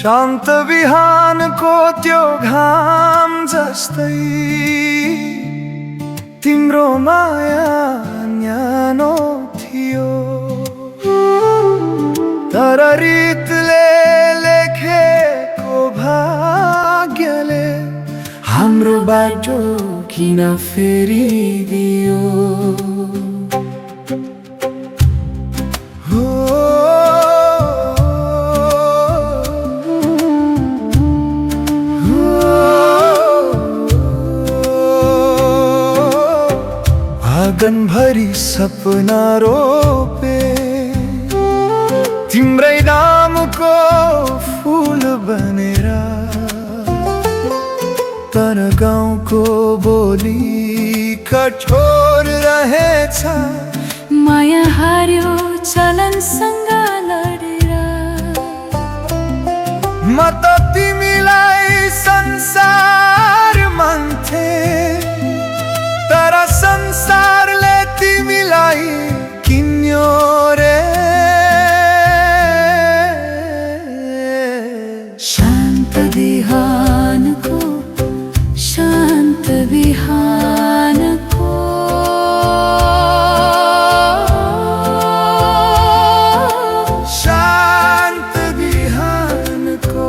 शान्त बिहानको त्यो घाम जस्तै तिम्रो माया न्यानो थियो। तर रितले लेखेको भाग्यले हाम्रो बाटो किन फेरिदियो। आँगनभरि सपना रोपे तिम्रै नामको फूल बनेर। तर गाउँको बोली कठोर रहेछ, माया हार्यो चलनसँग लडेर। म त तिमीलाई संसार मान्थे, तर संसारले तिमीलाई किन्यो रे। शान्त बिहानको शान्त बिहानको शान्त बिहानको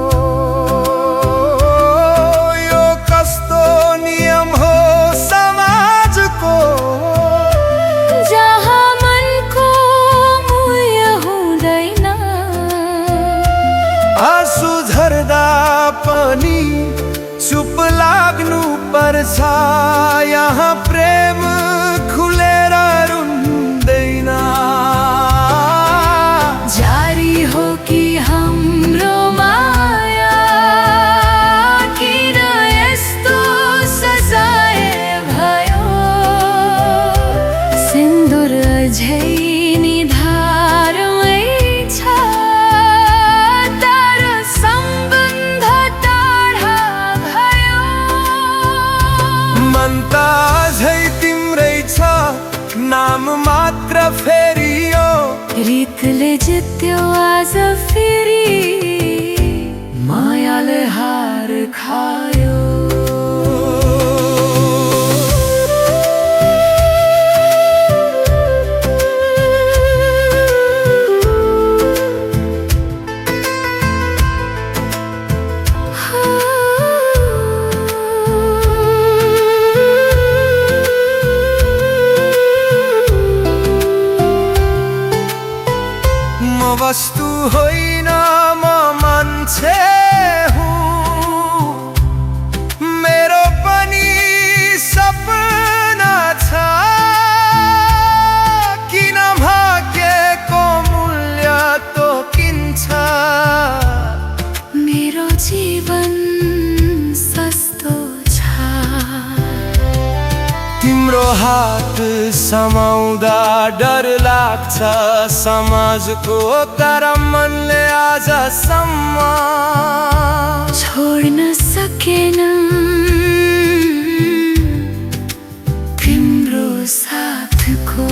यो कस्तो नियम हो समाजको, जहाँ मनको मूल्य हुँदैन। आँसु झर्दा पनि चुप लाग्नु पर्छ, यहाँ प्रेम खुलेर रुँदैन। जारी हो कि हाम्रो माया, किन यस्तो सजाय भयो। सिन्दुर अझै निधारमै छ, तर सम्बन्ध टाढा भयो। मन त अझै तिम्रै छ, नाम मात्र फेरियो। रितले जित्यो आज फेरि, मायाले हार खायो। म वस्तु होइन, म मान्छे हुँ। मेरो पनि सपना छ, किन भाग्यको मूल्य तोकिन्छ। मेरो जीवन सस्तो छ, तिम्रो हात समाउँदा डर लाग्छ समाजको, तर मनले आजसम्म छोड्न सकेन तिम्रो साथको।